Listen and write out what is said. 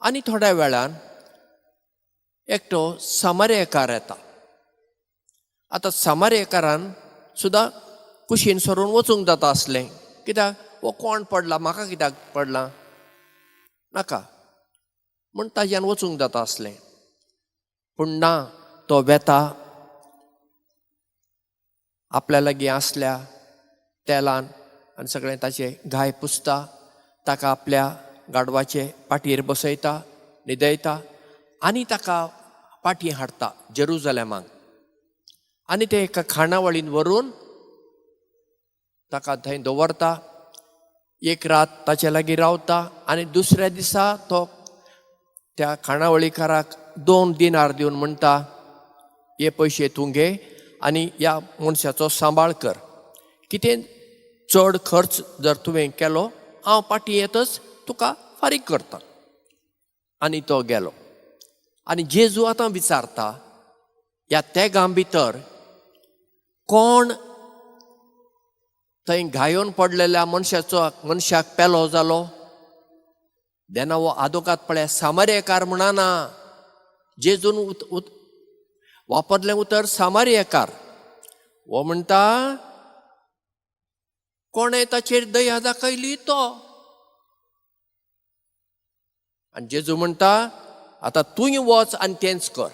आनी थोड्या वेळान एकटो सामारेकार येता. आतां सामारेकारान सुद्दां कुशीन सरून वचूंक जाता आसलें, कित्याक हो कोण पडला, म्हाका कित्याक पडला, नाका म्हूण ताज्यान वचूंक जाता आसलें. पूण ना, तो वेता, आपल्या लागीं आसल्या तेलान आनी सगळें ताचे घाय पुसता, ताका आपल्या गाडवाचे पाटयेर बसयता, न्हिदयता आनी ताका पाटी हाडटा जेरुजलेमाक. आनी ते एका खाणावळीन व्हरून ताका थंय दवरता. एक रात ताचे लागीं रावता आनी दुसऱ्या दिसा तो त्या खाणावळीकाराक 2 दिनार दिवन म्हणटा, हे पयशे तूं घे आनी ह्या मनशाचो सांबाळ कर, कितें चड खर्च जर तुवें केलो हांव पाटी येतच तुका फारीक करता. आनी तो गेलो. आनी जेजू आतां विचारता, ह्या तेगां भितर कोण थंय घायोन पडलेल्या मनशाचो मनशाक पेलो जालो? तेन्ना हो आदोगाद पळय सामारेकार म्हणना, जेजून वापरलें उतर सामारेकार. हो म्हणटा कोणें ताचेर दया दाखयली तो. आनी जेजू म्हणटा आतां तूंय वच आनी तेंच कर.